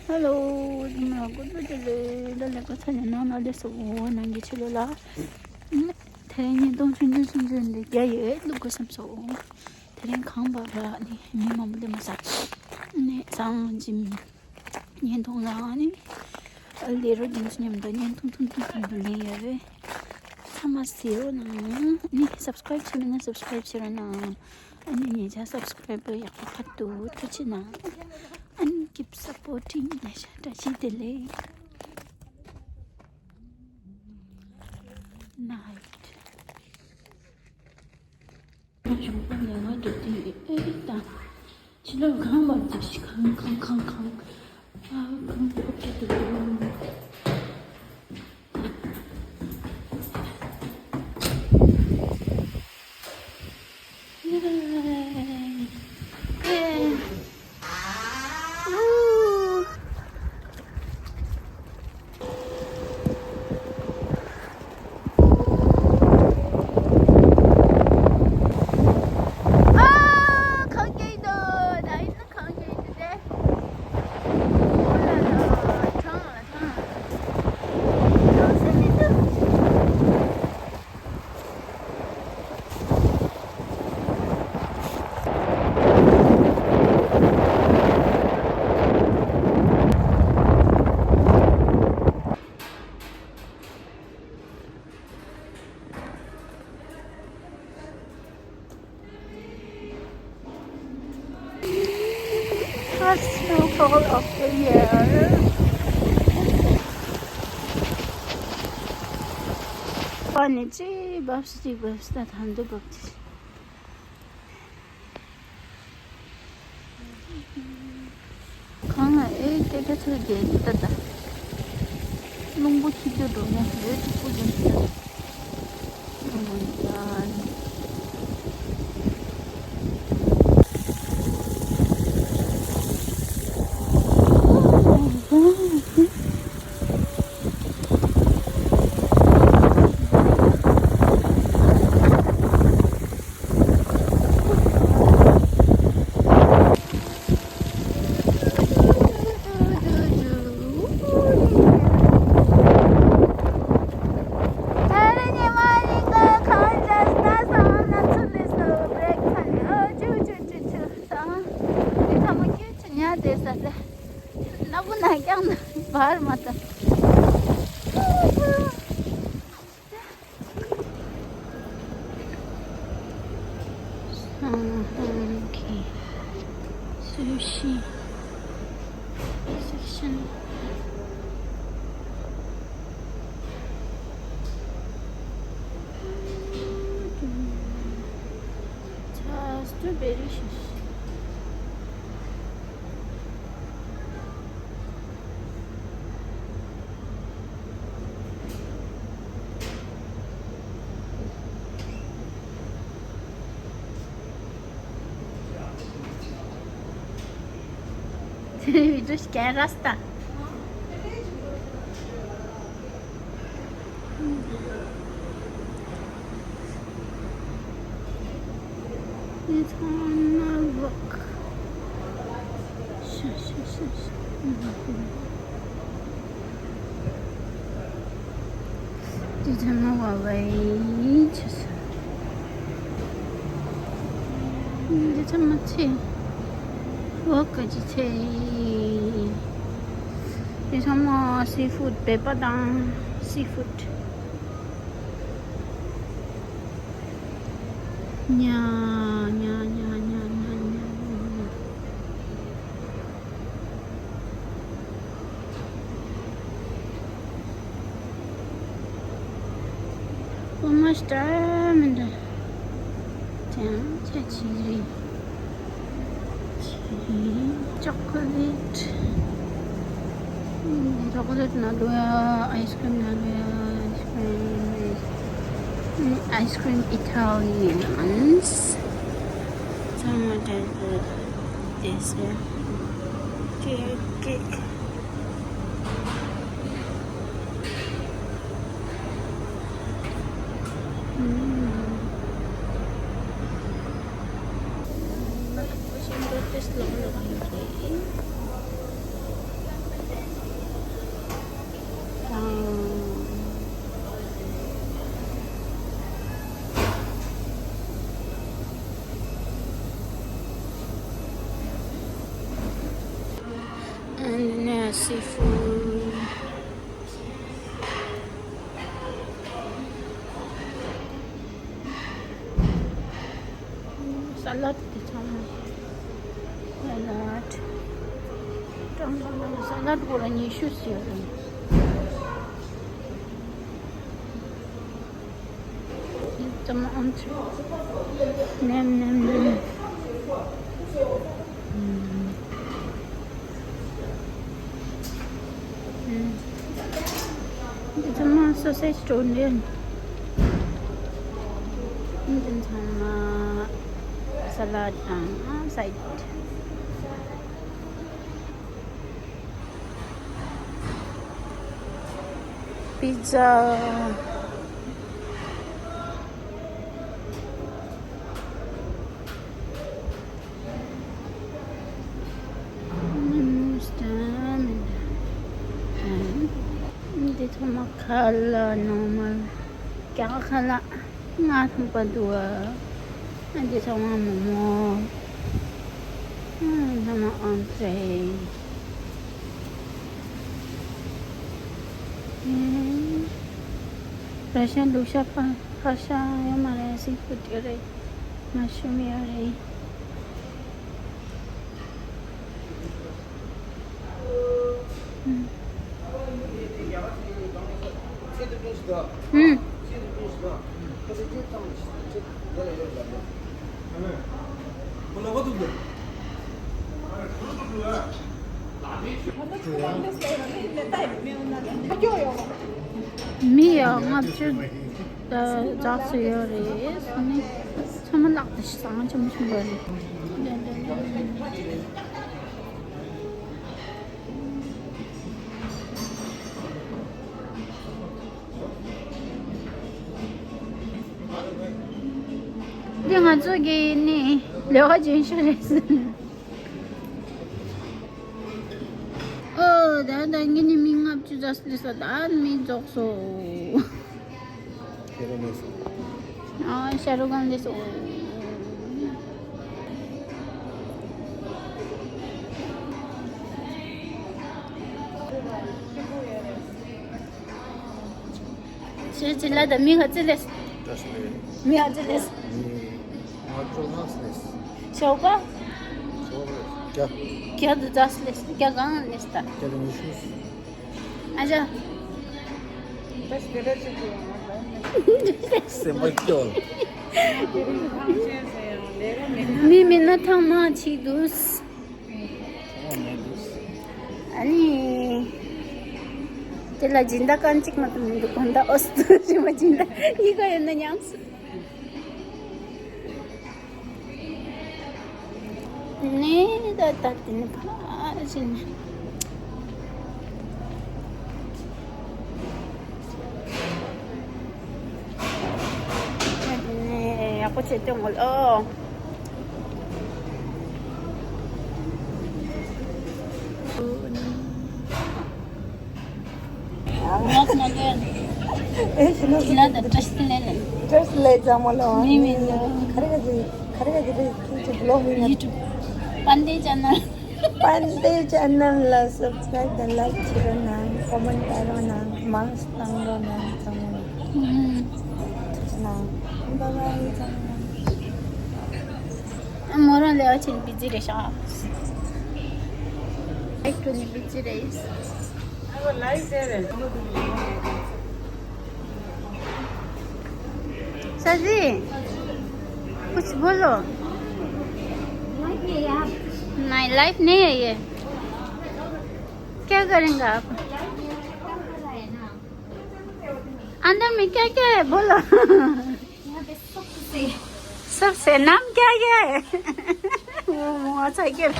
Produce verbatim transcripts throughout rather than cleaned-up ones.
ཧེ་ལོ། ཉི་མ་ལ་སྐུ་གཟུགས་བདེ་ལེགས། ལ་ལ་ཀ་ཚ་ནས་ནང་ལ་སླེབས་སོང་། ནང་གི་ཕྱི་ལོགས་ལ། དེ་རིང་བརྙན་ཐུང་ཆུང་ཆུང་ཆུང་ཆུང་འདི་རྒྱག་ཡོད། བླུག་དགོས་བསམ་སོང་། དེ་རིང་གངས་བབས་ར་ནི་མི་མང་པོ་སླེབས་མ་སོང་། ནི་སང་ཇིམ་བརྙན་ཐུང་ལ་ནི་ལས་རོགས་རྒན་ཚོ་མཉམ་དུ་བརྙན་ཐུང་ཐུང་ཐུང་ཐུང་ཐུང་ལེན་ཡོད་རེད། ཚང་མ་གཟིགས་རོགས་གནང་། ནི་སབ་སི་ཀ་རེབ་བྱས་མེད་ན་སབ་སི་ཀ་རེབ་བྱེད་རོགས་གནང་། ཨ་ནི་ཉེ་ཆར་སབ་སི་ཀ་རེབ་ཡག་པོ་ཁ་ཐུག་ཐུགས་རྗེ་གནང་། ཨ་ནི་keep supporting ལ་ཤ་བཀྲ་ཤིས་བདེ་ལེགས། Night. གཞོགས་པ་ལས་ང་འགྲོ་དུས་ཨེ་རེད་ད། ཕྱི་ལོགས་གངས་བབས་ཅིག་ཤི། གངས་གངས་གངས་གངས། ཨ་གངས་བབས་ཅིག་འདུག་ཡ། ཡ། ཨུ། ཨ། གངས་སྐྱིད་འདུག་ད་ཡིན་ན་གངས་སྐྱིད་འདུག་སྟེ། ཨོ་ལ་ལ། གྲང་ལ་གྲང་། གྲང་སེ་མི་འདུག First snowfall of the year. པ་ནི་ཅི་བབས་སུ་ཅི་བབས་སུ་ད་ཐང་དུ་བབས་ཅི། གང་ལ་ཨེ་སྐད་ཆ་ཚོད་རྒྱལ་ཏེ་ད་ད། རླུང་བུ་ཁྱི་ཚོད་འགྲོ་ནས་འོད་ཀྱི་སྤུ་ལྡན་ད། རླུང་བུ་ནི་ཡ། Sushi section. Strawberry. Видишь, кераста. It's on my book. Shush, shush, shush. འདི་ཚང་མ་བ་བའི་ཆུ་ཚོད། འདི་ཚང་མ་ཚེ། འོ་ག་ཅི་ཚེ། འདི་ཚང་མ་སི་ཧྥུཌ་བོད་པ་དང་སི་ཧྥུཌ། ཉ་ཉ་ཉ་ཉ་ཉ་ཉ། How much time and ཅང་ཅ་ཅི་རེད། ཅི་རེད། ཅོ་ཀོ་ལེཊ། ཅོ་ཀོ་ལེཊ་ན་ལོ་ཡ། ཨའི་སི་ཀྲིམ་ན་ལོ་ཡ། ཨའི་སི་ཀྲིམ། ཨའི་སི་ཀྲིམ་ཨི་ཊ་ལི་ཡན། ཚང་མ་ད་ལྟ་ཏེ་སེ། ཀེག་ཀེག་ཨུམ། ཁོ་ཤིང་སྡོང་ཏོག་ཙམ་ལོག་ལོག་ཡོད་རེད། And then seafood. Salad དེ་ཚང་མ། Salad. ཀྲང་ཀྲང་ཀྲང་། salad སྒོར་ཉི་ཤུ་ཟེར་རེད། ཙམ་ཨམ་ཆི། ནེམ་ནེམ་ནེམ། ཨུམ། ཨུམ། འདི་ཚང་མ་sausage སྤྲོད་འདྲེན། འདི་ཚང་མ་salad དང་side. Pizza. འདི་ཚང་མ་ཁ་ལག normal. རྒྱ་གར་ཁ་ལག་ང་མཐོང་པ་འདུག་ཨ། འདི་ཚང་མ་མོག་མོག་ཨ། ཚང་མ་entree། ཨེ། ར་ཤ་ལུག་ཤ་པ་ཕར་ཤ་ཡོད་མ་རེད། seafood ཡོད་རེད། mushroom ཡོད་རེད། ཨུམ། ཨུམ། མི་ཡང་ལྔ་བཅུ་ཙམ་ཡོད་རེད། ཚང་མ་ལག་ཏུ་ཞིག་བཟང་ཆེན་པོ་ཆེན་པོ་རེད། འདི་ང་ཚོ་གི་ནི་ལེ་བ་ཅན་ཞིག་རེད། ཨོ། ད་ད་ངས་ནི་མི་ལྔ་བཅུ་ཙམ་སླེབས་སོང་། ད་མི་རྫོགས་སོང་། ཤ་རུ་གང་སླེབས་སོང་། ཨ། ཤ་རུ་གང་སླེབས་སོང་། ཁྱེད་ཀྱི་ལ་ད་མི་ག་ཚོད་སླེབས། མི་ག་ཚོད་སླེབས། མི་ལྔ་བཅུ་ལྷག་སླེབས། ཞོགས་པ། ཞོགས་པ་བརྒྱ། བརྒྱ་དུ་ཙམ་སླེབས། བརྒྱ་གང་སླེབས་ད། བརྒྱ་དང་ཉི་ཤུ། ཨ་ཅག་སེམས་པ་སྐྱོ། མི་མིན་ན་ཐང་མ་ཅིག་འདུག། ཨ་ནི། དེ་ལ་སྦྱིན་བདག་རྐང་གཅིག་མ་གཏོགས་མི་འདུག། གང་ལྟར་ཨོ་སི་ཏུ་ཞིག་མ་སྦྱིན་བདག་གཉིས་ཀ་ཡོད་ན་ཉམས་སུ། ནས་ད་ད་དེ་ནས་ཕར་ཕྱིན། ཡག་པོ་བྱེད་དུས་ངོ་ལོ། ངག་མ་ལོན། ཨེ་ཤི་ནོ། ཁྱི་ལ་དང་བཀྲ་ཤིས་བདེ་ལེགས་ལ། བཀྲ་ཤིས་བདེ་ལེགས་ཚང་མ་ལ། མི་མི་འདུག། ག་རེ་ག་རེ་ག་རེ་ག་རེ་ཁྱི་ཚོ་བི་ལོག་མི་ཡོད། YouTube པན་ཌེ་ཆེ་ནལ། པན་ཌེ་ཆེ་ནལ་ལ་subscribe དང་like བྱེད་རོགས་གནང་། comment བཏང་རོགས་གནང་། མང་བཏང་རོགས་གནང་ཚང་མ་ལ། ཨུམ། ཐུགས་རྗེ་གནང་། bye bye ཚང་མ་ལ། ཨ། མོ་རང་ལས་ཨ་ཆེན་བི་ཛི་རེད་ཤག། ཨེག་ཊོ་ནི་བི་ཛི་རེད། साजी, कुछ बोलो। नहीं, लाइव नहीं है ये। क्या करेंगे आप? अंदर में क्या क्या है बोलो। यहाँ पे सबसे। सबसे नाम क्या क्या है? वो, वो अच्छा क्या?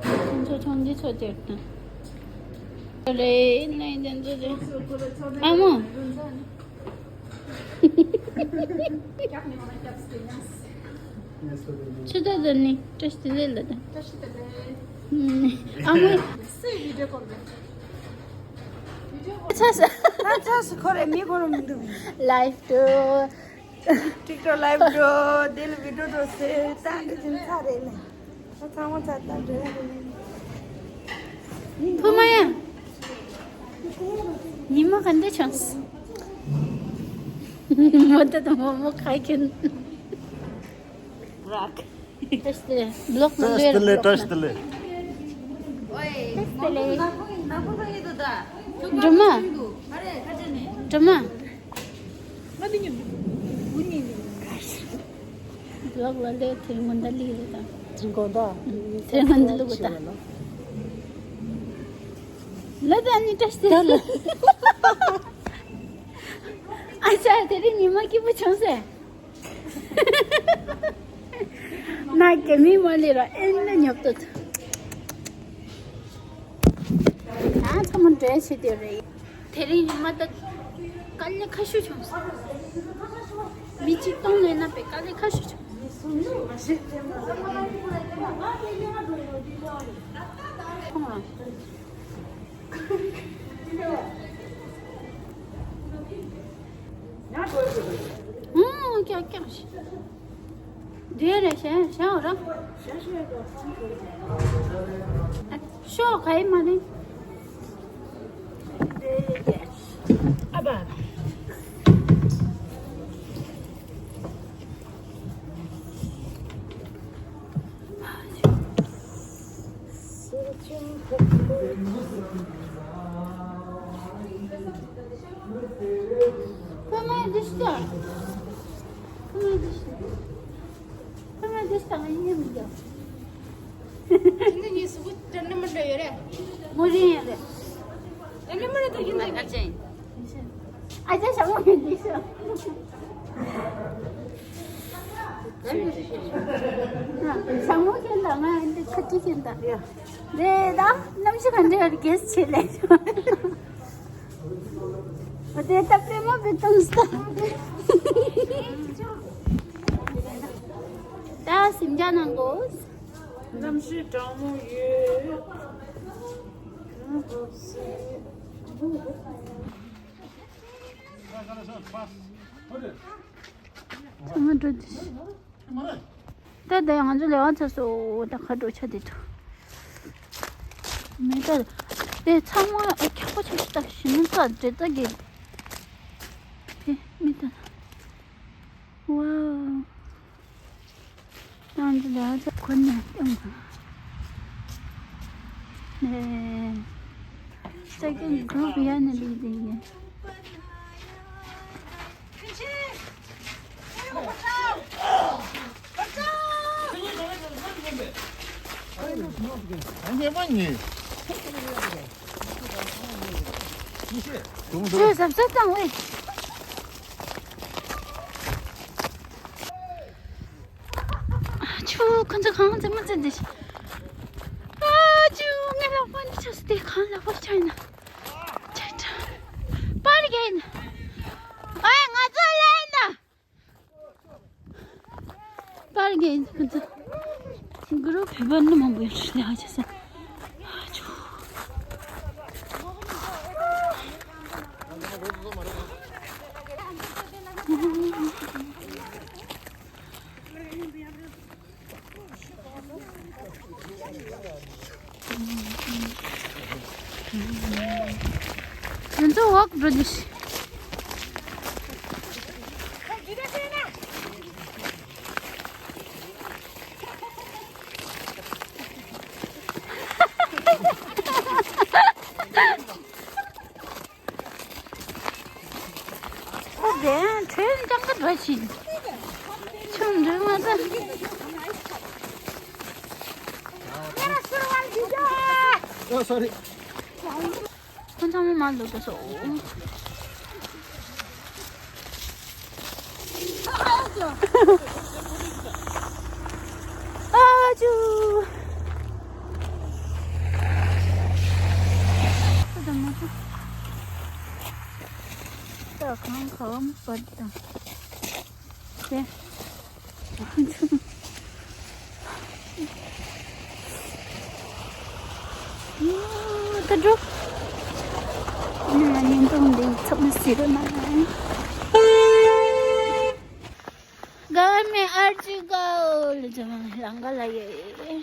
ཁྱོད་ཚོ་ཆུང་འདི་ཚོ་དེར་དང་། རེད་ནས་དེ་ཚོ་དེ། ཨ་མོ། ཆུ་ད་ད་ནི་བཀྲ་ཤིས་བདེ་ལེགས་ལ་ད། བཀྲ་ཤིས་བདེ་ལེགས། ཨ་མོ། སུའི་བི་ཌིའོ་ཀོལ་རེད། ཚ་ས། ད་ཚ་ས་ཁོ་རེ་མི་ཁོ་རེ་མི་འདུག། ལའིབ་འགྲོ། ཊིག་ཊོག་ལའིབ་འགྲོ། དེ་ལ་བི་ཌིའོ་འགྲོ་ཟེར། ད་འདི་ཚོ་ཚ་རེད་ལ། ཚང་མ་ཚར་ད་འགྲོ་ཡ་རེད། ཕུ་མ་ཡ། ཉི་མ་ག་འདྲ་བྱུང་། མོ་ད་དང་མོ་མོ་ཁ་ཁྱོན། རག་བཀྲ་ཤིས་བདེ་ལེགས། བློག་ནང་བཀྲ་ཤིས་བདེ་ལེགས། བཀྲ་ཤིས་བདེ་ལེགས། བཀྲ་ཤིས་བདེ་ལེགས། སྒྲོལ་མ། སྒྲོལ་མ། ལོག་ལ་ལས་དེ་སྔོན་ད་ལི་རེད་ད། དེ་སྔོན་ད། དེ་སྔོན་ད་ལུག་ད། ལ་ད་ནི་བཀྲ་ཤིས་བདེ་ལེགས། ཨ་ཅག་དེ་རིང་ཉི་མ་སྐྱིད་པོ་བྱུང་ཟེར། ན་གེ་མི་མ་ལི་ར་ཨེ་ན་ཉོབ་ཏོ། ད་ཚང་མ་འདྲེ་བྱེད་དེ་རེད། དེ་རིང་ཉི་མ་ད་དཀའ་ལས་ཁ་ཤུ་བྱུང་སོང་། མི་གཅིག་སྟོང་ལས་ན་པའི་དཀའ་ལས་ཁ་ཤུ་བྱུང་སོང་། ཁོང་ལ། ཨུང་། ཀྱག་ཀྱག་ཞིག་དེ་རེད་ཤེས་ཤེས་འོ་ར། ཤོག་ག་ཡི་མ་རེད། ཨ་བ། ཁོ་མ་འདི་ཤི་ད། ཁོ་མ་འདི་ཤི། ཁོ་མ་འདི་ཤི་ད་ང་ཡིན་མི་འདུག་འདི་གཉིས་སུ་གུ་དྲན་ནི་མི་འདྲ་ཡོད་རེད། མོ་རིན་ཡོད་རེད། ཨ་ནི་མ་རེད་ད་ཡིན་ད་ཡིན། ཨ་ཅག་ཞྭ་མོ་ཡིན་འདི་ཤི། ཞྭ་མོ་ཁྱེར་ད་ང་འདི་ཁ་ཏི་ཁྱེར་ད། རེད་ད། གནམ་གཤིས་ག་འདྲ་ཡོད་རེད་གེས་བྱེད་ལས། འོ་དེ་ད་པད་མ་པའི་གཏོང་སྟངས། ད་ཟིང་ཆ་གནང་དགོས། གནམ་གཤིས་གྲང་མོ་ཡོད། ཚང་མ་འགྲོ་དུས། ད་ལྟ་ང་ཚོ་ལས་ཀ་ཚར་སོང་། ད་ག་འགྲོ་ཆ་དེ་ཐུ། མི་ལྟར། དེ་ཚང་མ་ཨེ་ཁྱག་པོ་ཆེ་ཤོས་ད་ཞིམ་ས་འདྲེ་ད་གི། དེ་མི་ལྟར། ཝའོ། ང་ཚོ་ལས་ཀ་ཚར་ཁོ་ནས་ཀྱང་། ནས། ད་གིན་གུ་རུབ་ཡ་ནས་ལི་དེ་ཡིན། ཁྱོད་གཟབ་གཟབ་བཏང་བས། ཆུ་ཁོ་ཚོ་གང་ཙམ་མ་ཙམ་དེ། ཨ་ཆུ་ངའི་ལག་པ་འདི་ཆགས་སོང་། དེ་གང་ལག་པ་ཆགས་ཡིན་ན། ཆགས་ཆགས། པར་རྒྱག་ཡིན་ན། ཨེ་ང་ཚོ་ལས་ཡིན་ན། པར་རྒྱག་ཡིན་ཁོ་ཚོ། གུ་རུབ་བོད་པ་ནི་མང་པོ་ཡོད་རེད་ལས་ཀ་བྱེད་ས། ཨ་ཆུ། ང་ཚོ་ཝོག་འགྲོ་དུས། ཨོ་དེ་ཁྲོན་ཀྲང་གི་འགྲོ་ཞིག་ཆུང་འགྲོ་མ་ཐག་ཨོ་སོ་རི། ཁོ་ཚང་མ་མར་ལོག་འགྲོ་སོང་། ཨ་ཅུ། ད་གང་གང་བར་དང་། དེ། ད་འགྲོ། ཨ་ནི་ང་བརྙན་ཐུང་འདི་ཚབ་ན་ཟེར་རོ་ན། དགའ་མེད་ ཨར་ཅི་གོ་ལ་ཇ་མ་རང་ག་ལ་ཡེ།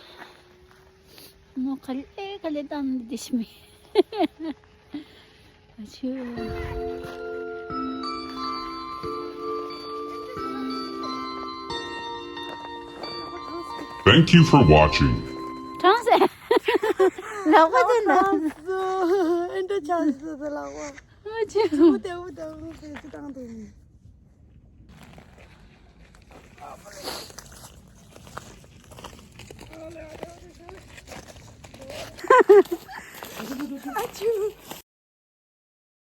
མོ་ག་ལེ་ག་ལེ་དང་འདི་ཤི་མི། ཨ་ཆུ། Thank you for watching. གྲངས་སེ། ལག་པ་ཅན་དང་། ཨེ་འདྲ་ཆགས་སོ་ལག་པ། ཨ་ཆུ། ཨུ་ཏེ་ཨུ་ཏེ་ཨུ་ཏེ་ཅི་བཏང་འདུག